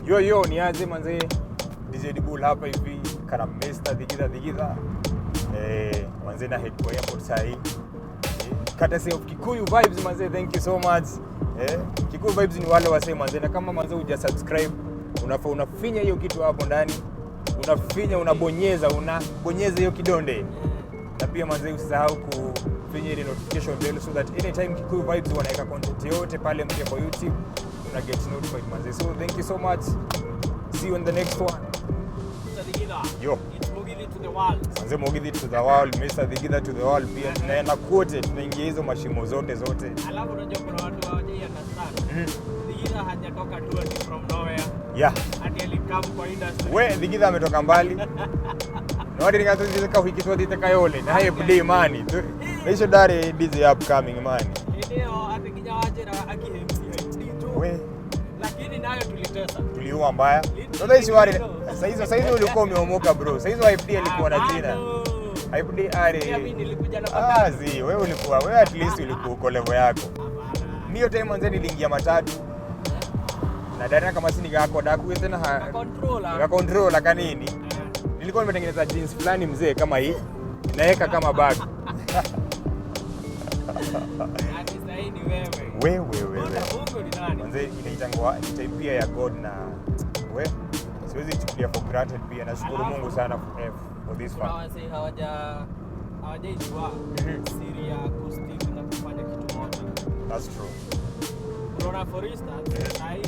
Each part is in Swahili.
Yo yo, ni aje manze? DJ Dibul hapa hivi kana Mr. Dhigitha Dhigitha. Manze na head kwa airport sahi. Courtesy of Kikuyu Vibes manze, thank you so much. Kikuyu Vibes ni wale wasee manze, na kama manze huja subscribe, unafaa unafinya hiyo kitu hapo ndani. Unafinya, unabonyeza, unabonyeza hiyo kidonde. Na pia manze usisahau kufinya ile notification bell so that anytime Kikuyu Vibes wanaweka content yote pale mpya kwa YouTube, una get notified manze. So thank you so much. See you in the next one. Mr. Dhigitha. Yo. It's Mugithi to the world. Manze Mugithi to the world, Mr. Dhigitha to the world pia tunaenda kote, tunaingia hizo mashimo zote zote. Alafu unajua kuna watu hawajai understand. Dhigitha hajatoka tu ati from nowhere. Ati alicome kwa industry. We Dhigitha ametoka mbali. No ringatuzika wiki twathiite Kayole na Hype D mani. Icio ndari DJ upcoming mani. Hĩndĩ ĩyo atĩ nginya wanjĩra akĩhe MC Hype D tu. We Lakini nayo tulitesa. Tuliua mbaya. Sasa hizi wale sasa hizi ulikuwa umeomoka bro. Sasa hizo Hype D alikuwa na jina. Bado. Hype D Pia ari. mimi nilikuja na Ah, matatu. zi, wewe ulikuwa wewe at least ulikuwa uko level yako. Hapana. Mimi hiyo time manze niliingia matatu. Na dada kama si nikako dakuite na Ka controller. ka controller kanini. Nilikuwa nimetengeneza jeans fulani mzee kama hii. Naeka kama bag. Ati sahii ni wewe. Wewe wewe. Buda, Mungu ni nani? Manze inaitangwa ni time pia ya God na we siwezi chukulia for granted pia. Nashukuru Alafu- Mungu sana for this Kuna far. wasee hawajaijua siri ya kustick na kufanya kitu moja. That's true. Unaona, for instance, sahii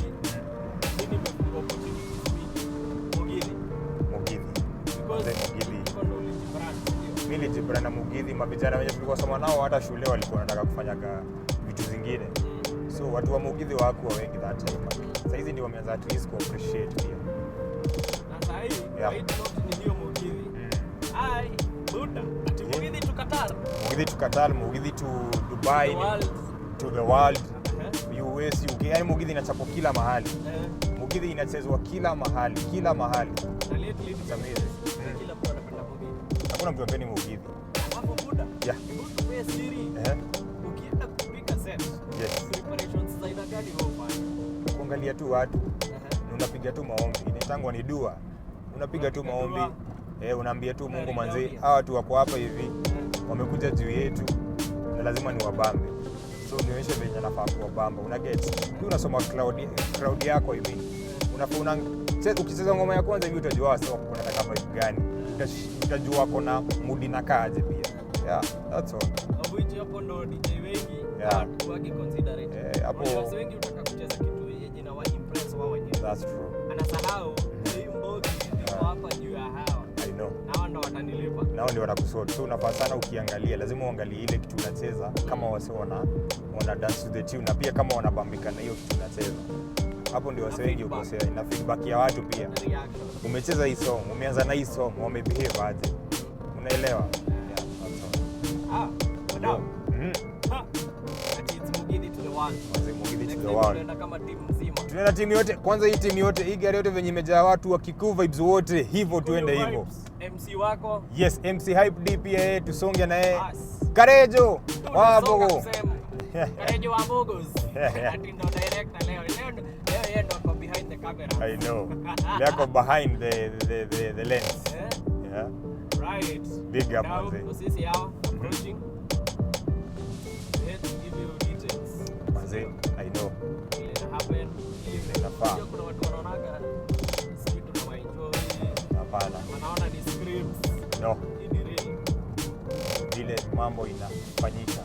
mimi nimefungua opportunities mingi. Mugithi. Mugithi. Because Manze Mugithi. hivyo ndo ulijibrand, ndio? Mimi nilijibrand na Mugithi. Mavijana wenye tulikuwa soma nao hata shule walikuwa wanataka kufanyaga vitu zingine. So watu wa Mugithi hawakuwa wengi that time. Sasa hizi ndio wameanza at least ku appreciate pia. Na sahii right note ni hiyo Mugithi. Ai, Buda. Ati Mugithi to Qatar. Mugithi to Qatar, Mugithi to Dubai, The world. To the world, Eh, US, UK. Yani Mugithi inachapwa kila mahali. Mugithi inachezwa kila mahali, kila mahali. Na lately It's amazing. kila mtu anapenda Mugithi. Hakuna mtu apendi Mugithi. Alafu Buda, hebu tupee siri. Ukienda kupika set, preparations za aina gani wewe hufanya? Kuangalia tu watu na unapiga tu maombi. Inaitangwa ni dua. Unapiga tu Unapiga maombi. dua. Unaambia tu Mungu Unaread manzi, audience. hawa watu wako hapa hivi wamekuja juu yetu na lazima ni wabambe. So nionyeshe venye nafaa kuwabamba. Una get? Tu unasoma crowd yako hivi. Unafaa ukicheza ngoma ya kwanza hivi utajua wase wako wanataka vibe gani. Utajua wako na mood inakaaje pia. Yeah, that's all. Of which hapo ndo DJ wengi hawakuwagi considerate. Hapo- Unajua wase wengi hutaka kucheza kitu yenye ina wa impress wao wenyewe. That's true. Anasahau hii mbogi niko hapa juu ya hawa. I know. Hawa ndo watanilipa. Nao ndio wanakusort. So unafaa sana ukiangalia, lazima uangalie ile kitu unacheza kama wase wana dance to the tune na pia kama wanabambika na hiyo kitu unacheza. Hapo ndio wase Na wengi feedback. ukosea na feedback ya watu pia. Na reaction. Umecheza hii song, umeanza na hii song, wamebehave aje? Unaelewa? Yeah, that's all. Ah, wadau. Ha. Ati it's Mugithi to the world. Manze, Mugithi to Next the time world. tunaenda kama timu nzima. Tunaenda timu yote, kwanza hii timu yote, hii gari yote venye imejaa watu wa Kikuyu Vibes wote, hivyo tuende Kikuyu hivyo. Vibes, MC wako. Yes, MC Hype D pia yeye tusonge na yeye. Bas. Karejo Tunasonga Wabogo. kusema. Karejo wa Bogos. Ati ndo director leo. Leo yeye ndo ako behind the camera. I know. Leo behind the lens. Eh? Yeah. Right. Big up, Now, manze. ndo sisi hao approaching. We had to give you details. Manze, I know. Vile ina happen. Vile inafaa. Unajua kuna watu wanaonaga sijui tunawaenjoy. Hapana. Wanaona ni scripts. No. Hii ni real. Vile mambo inafanyika.